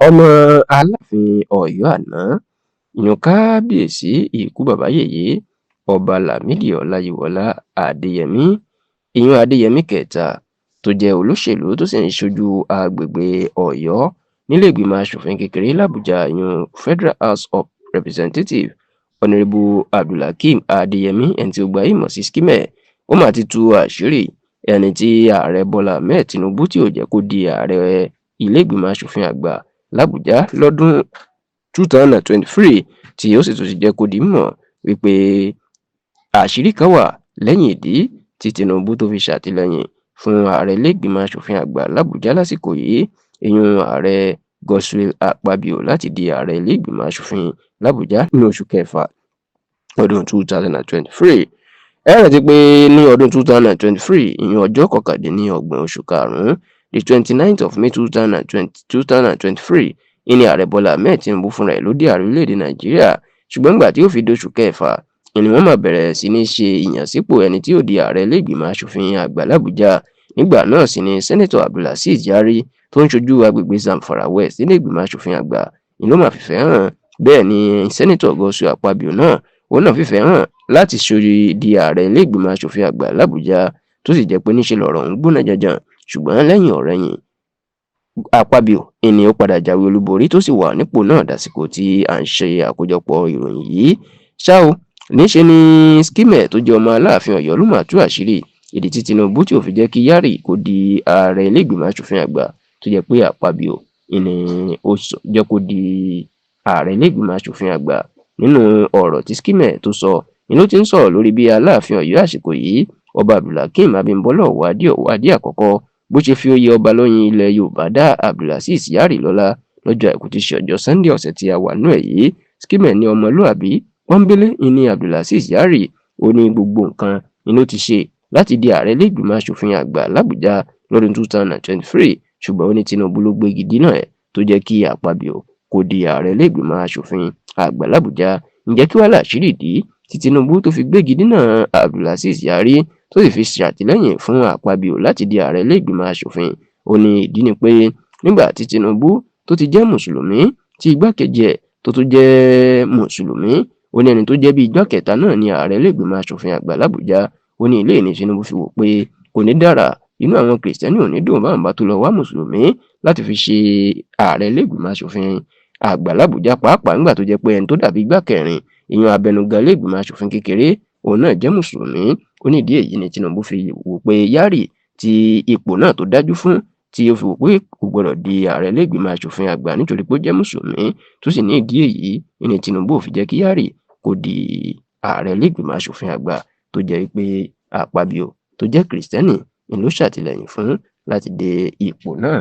Ọmọ Aláàfin Ọ̀yọ́ àná, ìyún Kábíyèsí ikú bàbá yèyé, Ọba Lámìdí Ọláyíwọlá Adéyẹmi, ìyún Adéyẹmi kẹta, tó jẹ́ olóṣèlú tó sì ń ṣojú àgbègbè Ọ̀yọ́ nílé ìgbìmọ̀ asòfin kékeré làbújá, ìyún Federal House of Representatives, Honourable Abdulhakeem Adéyẹmi, ẹni tí ó gba ìmọ̀ sí Skimẹ̀, ó mà ti tú àṣírí ẹni tí Ààrẹ Bọ́lá Ahmed Tinubu tí ò jẹ́ kó di ààrẹ ilé ìgbìmọ̀ asòfin àgbà làbújá lọ́dún 2023, tí ó sì tún ti jẹ́ kó di mímọ̀ wípé àṣírí kan wà lẹ́yìn ìdí tí Tinubu tó fi ṣàtìlẹ́yìn fún ààrẹ ilé ìgbìmọ̀ asòfin àgbà làbújá lásìkò yìí, ìyún Ààrẹ Godswill Akpabio, láti di ààrẹ ilé ìgbìmọ̀ asòfin làbújá nínú oṣù kẹfà ọdún 2023. Ẹ rántí pé ní ọdún 2023, ìyún ọjọ́ 29 oṣù karùn-ún, the 29th of May 2023, ìní Ààrẹ Bọ́lá Ahmed Tinubu fúnra ẹ̀ ló di ààrẹ orílẹ̀-èdè Nàìjíríà. Ṣùgbọ́n nígbà tí ó fi doṣù kẹfà ni wọ́n máa bẹ̀rẹ̀ sí ní ṣe ìyànsípò ẹni tí ó di ààrẹ ilé ìgbìmọ̀ asòfin àgbà làbújá. Nígbà náà sì ni Sẹ́nẹ́tọ̀ Abdulazeez Yari, tó ń ṣojú agbègbè Zamfara West nílé ìgbìmọ̀ asòfin àgbà, ni ló máa fìfẹ́ hàn. Bẹ́ẹ̀ ni Sẹ́nẹ́tọ̀ Godswill Akpabio náà, òun náà fìfẹ́ hàn láti ṣojú di ààrẹ ilé ìgbìmọ̀ asòfin àgbà làbújá, tó sì jẹ́ pé níṣe lọ̀rọ̀ ń gbóná janjan. Ṣùgbọ́n lẹ́yìn ọ̀rẹyìn, Akpabio ni ó padà jáwé olúborí, tó sì wà nípò náà dàsìkò tí à ń ṣe àkójọpọ̀ ìròyìn yìí. Ṣá o, níṣe ni Skimẹ̀ tó jẹ́ ọmọ Aláàfin Ọ̀yọ́ ló máa tú àṣírí ìdí tí Tinubu tí ò fi jẹ́ kí Yari kó di ààrẹ ilé ìgbìmọ̀ asòfin àgbà, tó jẹ́ pé Akpabio ni ó jẹ́ kó di ààrẹ ilé ìgbìmọ̀ asòfin àgbà. Nínú ọ̀rọ̀ tí Skimẹ̀ tó sọ ni ló ti ń sọ̀rọ̀ lórí bí Aláàfin Ọ̀yọ́ àsìkò yìí, Ọba Abdulhakeem Abímbọ́lá Ọwọ́adé Ọwọ́adé àkọ́kọ́, bó ṣe fi oyè ọba lóyìn ilẹ̀ Yorùbá dá Abdulazeez Yari lọ́lá lọ́jọ́ Àìkú tí í ṣe ọjọ́ Sunday ọ̀sẹ̀ tí a wà nú ẹ̀ yìí. Skimẹ̀ ní ọmọlúàbí pọ́nbélé ní Abdulazeez Yari. Ó ní gbogbo nǹkan ni ló ti ṣe láti di ààrẹ ilé ìgbìmọ̀ asòfin àgbà làbújá lọ́dún 2023, ṣùgbọ́n ó ní Tinubu ló gbégi dínà ẹ̀ tó jẹ́ kí Akpabio kó di ààrẹ ilé ìgbìmọ̀ asòfin àgbà làbújá. Ǹjẹ́ kí wàá láṣìírí ìdí tí Tinubu tó fi gbégi dínà Abdulazeez Yari, tó sì fi ṣàtìlẹ́yìn fún Akpabio láti di ààrẹ ilé ìgbìmọ̀ asòfin? Ó ní ìdí ni pé nígbà tí Tinubu tó ti jẹ́ mùsùlùmí, tí igbákejì ẹ̀ tó tún jẹ́ mùsùlùmí, ó ní ẹni tó jẹ́ bí igbá kẹta náà ní ààrẹ ilé ìgbìmọ̀ asòfin àgbà làbújá. Ó ní ilé ìní Tinubu fi wò pé kò ní dára, inú àwọn Kìrìsìtẹ́nì ò ní dùn báwọn bá tó lọ wá mùsùlùmí láti fi ṣe ààrẹ ilé ìgbìmọ̀ asòfin àgbà làbújá, pàápàá nígbà tó jẹ́ pé ẹni tó dàbí igbá kẹrin, ìyún abẹnugan ilé ìgbìmọ̀ asòfin kékeré, òun náà jẹ́ mùsùlùmí. Ó ní ìdí èyí ni Tinubu fi wò pé Yari tí ipò náà tó dájú fún, tí ó fi wò pé kò gbọdọ̀ di ààrẹ ilé ìgbìmọ̀ asòfin àgbà nítorí pé ó jẹ́ mùsùlùmí, tó sì ní ìdí èyí ni Tinubu ò fi jẹ́ kí Yari kó di ààrẹ ilé ìgbìmọ̀ asòfin àgbà, tó jẹ́ pé Akpabio tó jẹ́ Kìrìsìtẹ́nì ni ló ṣàtìlẹ́yìn fún láti dé ipò náà.